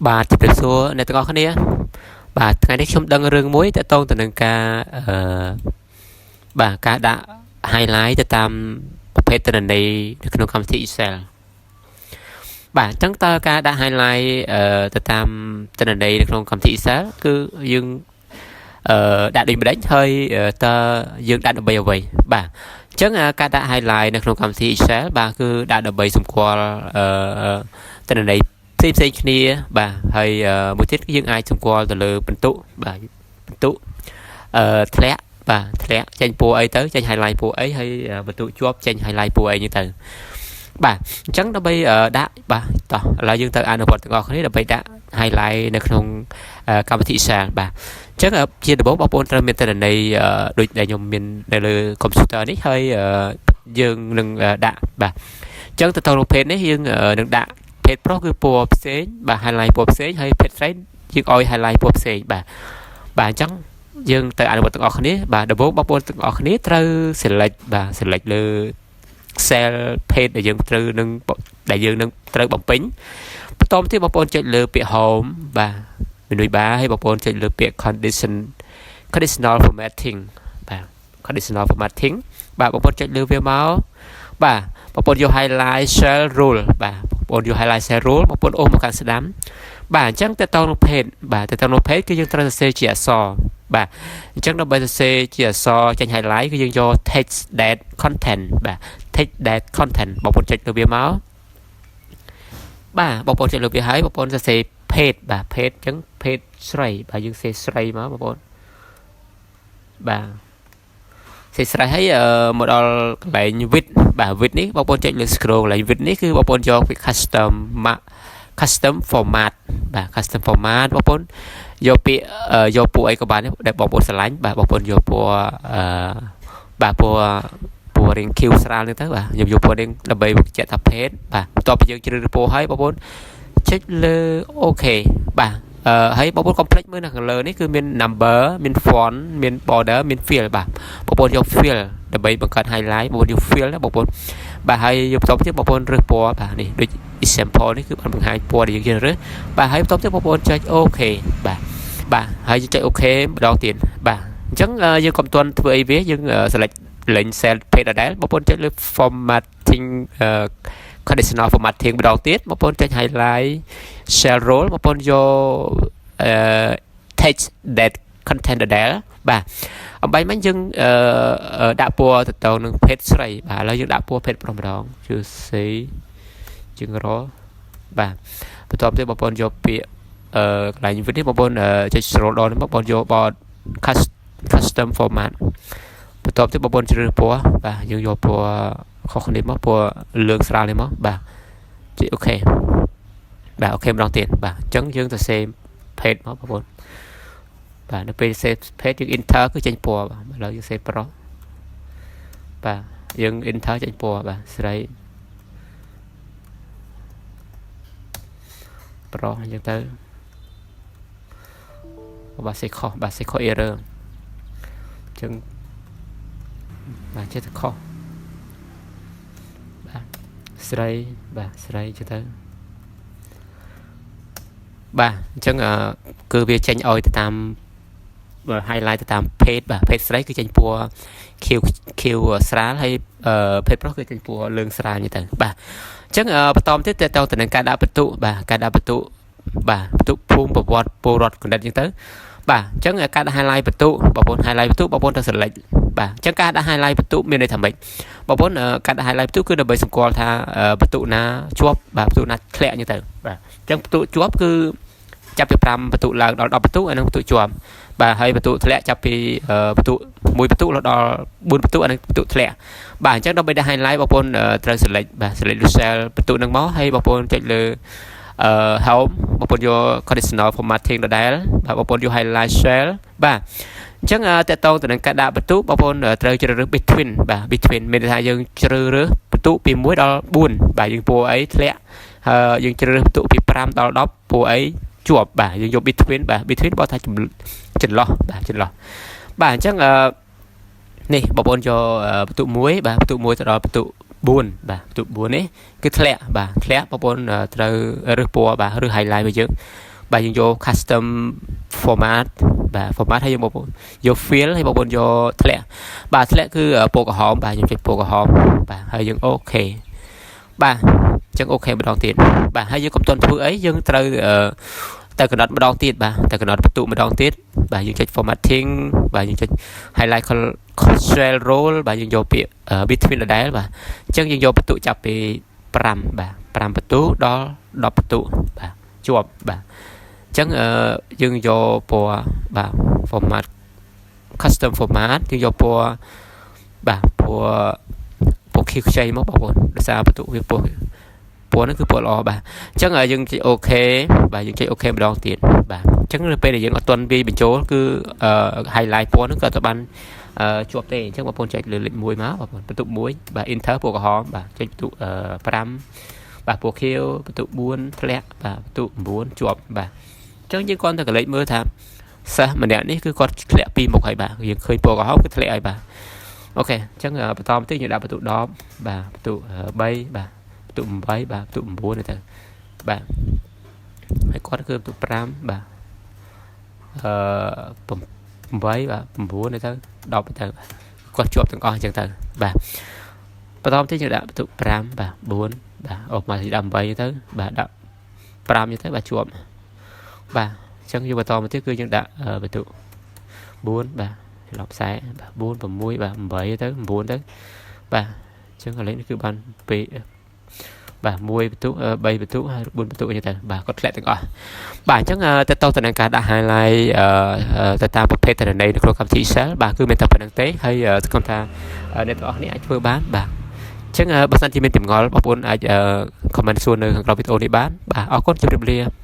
បាទជម្រាបសួរអ្នកទាំងអស់គ្នាបាទថ្ងៃនេះខ្ញុំដឹងរឿងមួយទាក់ទងទៅនឹងការអឺបាទការដាក់ highlight ទៅតាមប្រភេទទិន្នន័យនៅក្នុងកម្មវិធី Excel បាទអញ្ចឹងតើការដាក់ highlight ទៅតាមទិន្នន័យនៅក្នុងកម្មវិធី Excel គឺយើងដាក់ដូចម្ដេចហើយតើយើងដាក់ដើម្បីអ្វីបាទអញ្ចឹងការដាក់ highlight នៅក្នុងកម្មវិធី Excel បាទគឺដាក់ដើម្បីសម្គាល់ទិន្នន័យផ្សេងផ្សេងគ្នាបាទហើយមួយទៀតយើងអាចសម្គាល់ទៅលើពិន្ទុបាទពិន្ទុធ្លាក់បាទធ្លាក់ចេញពណ៌អីទៅចេញ highlight ពណ៌អីហើយពិន្ទុជាប់ចេញ highlight ពណ៌អីហ្នឹងទៅបាទអញ្ចឹងដើម្បីដាក់បាទតោះឥឡូវយើងទៅអនុវត្តទាំងអស់គ្នាដើម្បីដាក់ highlight នៅក្នុងកម្មវិធី Excel បាទអញ្ចឹងជាដំបូងបងប្អូនត្រូវមានទិន្នន័យដូចដែលខ្ញុំមាននៅលើ computer នេះហើយយើងនឹងដាក់បាទអញ្ចឹងទៅទៅប្រភេទនេះយើងនឹងដាក់ភេទប្រុសគឺពណ៌ផ្សេងបាទ highlight ពណ៌ផ្សេងហើយភេទស្រីយើងឲ្យ highlight ពណ៌ផ្សេងបាទបាទអញ្ចឹងយើងទៅអនុវត្តទាំងអស់គ្នាបាទដំបូងបងប្អូនទាំងអស់គ្នាត្រូវ select បាទ select លើ cell ភេទដែលយើងត្រូវនឹងដែលយើងនឹងត្រូវបំពេញបន្តមកទៀតបងប្អូនចុចលើពាក្យ home បាទ menu bar ហើយបងប្អូនចុចលើពាក្យ conditional formatting បាទ conditional formatting បាទបងប្អូនចុចលើវាមកបាទបងប្អូនយក highlight cell rule បាទបងប្អូនយក highlight cell rule បងប្អូនអូសមកខាងស្ដាំបាទអញ្ចឹងតើតនៅភេទបាទតើតនៅភេទគឺយើងត្រូវសរសេរជាអក្សរបាទអញ្ចឹងដើម្បីសរសេរជាអក្សរចេញ highlight គឺយើងយក text that content បាទ text that content បងប្អូនចុចលើវាមកបាទបងប្អូនចុចលើវាហើយបងប្អូនសរសេរភេទបាទភេទអញ្ចឹងភេទស្រីបាទយើងសេស្រីមកបងប្អូនបាទសេស្រីហើយមកដល់កន្លែង width បាទ width នេះបងប្អូនចុចលើ scroll កន្លែង width នេះគឺបងប្អូនយកពី custom format បាទ custom format បងប្អូនយកពាក្យយកពណ៌អីក៏បានដែលបងប្អូនស្រឡាញ់បាទបងប្អូនយកពណ៌អឺបាទពណ៌ពណ៌រាងខៀវស្រាលនេះទៅបាទខ្ញុំយកពណ៌រាងដើម្បីបញ្ជាក់ថាភេទបាទបន្ទាប់ពីយើងជ្រើសរើសពណ៌ហើយបងប្អូនចុចលើ OK បាទអឺហើយបងប្អូនកុំភ្លេចមើលនៅខាងលើនេះគឺមាន number មាន font មាន border មាន fill បាទបងប្អូនយក fill ដើម្បីបង្កើត highlight បងប្អូនយក fill ណាបងប្អូនបាទហើយយកបន្ទាប់ទៀតបងប្អូនរើសពណ៌បាទនេះដូច example នេះគឺបានបង្ហាញពណ៌ដែលយើងជ្រើសរើសបាទហើយបន្ទាប់ទៀតបងប្អូនចុច OK បាទបាទហើយចុច OK ម្ដងទៀតបាទអញ្ចឹងយើងកុំទាន់ធ្វើអីវាយើង select លេង cell page ដដែលបងប្អូនចុចលើ formatting conditional formatting ម្ដងទៀតបងប្អូនចុច highlight cell rule បងប្អូនយក text that content ដដែលបាទអម្បាញ់មិញយើងដាក់ពណ៌ទៅទៅនឹងភេទស្រីបាទឥឡូវយើងដាក់ពណ៌ភេទប្រុសម្ដងគឺសេជាងរបាទបន្ទាប់ទៀតបងប្អូនយកពាក្យកន្លែងវិនេះបងប្អូនចុច scroll down បងប្អូនយកបត custom format បន្ទាប់ទៀតបងប្អូនជ្រើសរើសពណ៌បាទយើងយកពណ៌ខុសគ្នាមកពណ៌លឿងស្រាលនេះមកបាទចុច OK បាទ OK ម្ដងទៀតបាទអញ្ចឹងយើងទៅសេភេទមកបងប្អូនបាទនៅពេលសេភេទយើង enter គឺចេញពណ៌បាទឥឡូវយើងសេប្រុសបាទយើង enter ចេញពណ៌បាទស្រីប្រុសអញ្ចឹងទៅបាទសេខុសបាទសេខុស error អញ្ចឹងបាទចេះតែខុសបាទស្រីបាទស្រីចឹងទៅបាទអញ្ចឹងគឺវាចេញឲ្យទៅតាម highlight ទៅតាមភេទបាទភេទស្រីគឺចេញពណ៌ខៀវខៀវស្រាលហើយភេទប្រុសគឺចេញពណ៌លឿងស្រាលនេះទៅបាទអញ្ចឹងបន្តទៀតតទៅទៅនឹងការដាក់ពិន្ទុបាទការដាក់ពិន្ទុបាទពិន្ទុភូមិប្រវត្តិពលរដ្ឋគណិតអញ្ចឹងទៅបាទអញ្ចឹងការដាក់ highlight ពិន្ទុបងប្អូន highlight ពិន្ទុបងប្អូនត្រូវ select បាទអញ្ចឹងការដាក់ highlight ពិន្ទុមានន័យថាម៉េចបងប្អូនការដាក់ highlight ពិន្ទុគឺដើម្បីសម្គាល់ថាពិន្ទុណាជាប់បាទពិន្ទុណាធ្លាក់អញ្ចឹងទៅបាទអញ្ចឹងពិន្ទុជាប់គឺចាប់ពី5ពិន្ទុឡើងដល់10ពិន្ទុអានឹងពិន្ទុជាប់បាទហើយពិន្ទុធ្លាក់ចាប់ពីពិន្ទុ1ពិន្ទុដល់4ពិន្ទុអានឹងពិន្ទុធ្លាក់បាទអញ្ចឹងដើម្បីដាក់ highlight បងប្អូនត្រូវ select បាទ select លើ cell ពិន្ទុនឹងមកហើយបងប្អូនចុចលើhome បងប្អូនយក conditional formatting ដដែលបាទបងប្អូនយក highlight cell បាទអញ្ចឹងតកតងទៅនឹងការដាក់ពិន្ទុបងប្អូនត្រូវជ្រើសរើស between បាទ between មានន័យថាយើងជ្រើសរើសពិន្ទុពី1ដល់4បាទយើងពណ៌អីធ្លាក់ហើយយើងជ្រើសរើសពិន្ទុពី5ដល់10ពណ៌អីជាប់បាទយើងយក between បាទ between បើថាចន្លោះបាទចន្លោះបាទអញ្ចឹងអឺនេះបងប្អូនយកពិន្ទុ1បាទពិន្ទុ1ទៅដល់ពិន្ទុ4បាទពិន្ទុ4នេះគឺធ្លាក់បាទធ្លាក់បងប្អូនត្រូវរើសពណ៌បាទរើស highlight របស់យើង បាទយើងយក custom format បាទ format ហើយយើងបងប្អូនយក fill ហើយបងប្អូនយកធ្លាក់បាទធ្លាក់គឺពណ៌ក្រហមបាទខ្ញុំចុចពណ៌ក្រហមបាទហើយយើង OK បាទអញ្ចឹង OK ម្ដងទៀតបាទហើយយើងកុំទាន់ធ្វើអីយើងត្រូវទៅកំណត់ម្ដងទៀតបាទទៅកំណត់បន្ទុកម្ដងទៀតបាទយើងចុច formatting បាទយើងចុច highlight cell row បាទយើងយកពាក្យ between ដដែលបាទអញ្ចឹងយើងយកបន្ទុកចាប់ពី5បាទ5បន្ទុកដល់10បន្ទុកបាទជាប់បាទអញ្ចឹងយើងយកពណ៌បាទ format custom format យើងយកពណ៌បាទពណ៌ពណ៌ខៀវខ្ចីមកបងប្អូនដោយសារបន្ទុកវាពណ៌ពណ៌ហ្នឹងគឺពណ៌ល្អបាទអញ្ចឹងយើងចុច OK បាទយើងចុច OK ម្ដងទៀតបាទអញ្ចឹងនៅពេលដែលយើងអត់ទាន់វាយបញ្ចូលគឺ highlight ពណ៌ហ្នឹងក៏អត់បានជាប់ទេអញ្ចឹងបងប្អូនចុចលើលេខ1មកបងប្អូនបន្ទុក1បាទ enter ពណ៌ក្រហមបាទចុចបន្ទុក5បាទពណ៌ខៀវបន្ទុក4ធ្លាក់បាទបន្ទុក9ជាប់បាទអញ្ចឹងយើងគ្រាន់តែកលេចមើលថាសិស្សម្នាក់នេះគឺគាត់ធ្លាក់ពីមុខហើយបាទយើងឃើញពណ៌ក្រហមគឺធ្លាក់ហើយបាទ OK អញ្ចឹងបន្តមកទៀតយើងដាក់បន្ទុក10បាទបន្ទុក3បាទបន្ទុក8បាទបន្ទុក9ទៅបាទហើយគាត់គឺបន្ទុក5បាទអឺ8បាទ9ទៅ10ទៅគាត់ជាប់ទាំងអស់អញ្ចឹងទៅបាទបន្តមកទៀតយើងដាក់បន្ទុក5បាទ4បាទអូមកដាក់8ទៅបាទដាក់5ទៅបាទជាប់បាទអញ្ចឹងយើងបន្តមកទៀតគឺយើងដាក់បន្ទុក4បាទច្រឡំខ្សែបាទ4 6បាទ8ទៅ9ទៅបាទអញ្ចឹងកន្លែងនេះគឺបាន2បាទ1បន្ទុក3បន្ទុកហើយ4បន្ទុកអញ្ចឹងទៅបាទគាត់ធ្លាក់ទាំងអស់បាទអញ្ចឹងទៅតទៅនឹងការដាក់ highlight ទៅតាមប្រភេទទិន្នន័យនៅក្នុងកម្មវិធី Excel បាទគឺមានតែប៉ុណ្្នឹងទេហើយសង្ឃឹមថាអ្នកទាំងអស់គ្នាអាចធ្វើបានបាទអញ្ចឹងបើសិនជាមានចម្ងល់បងប្អូនអាច comment សួរនៅខាងក្រោមវីដេអូនេះបានបាទអរគុណជម្រាបលា។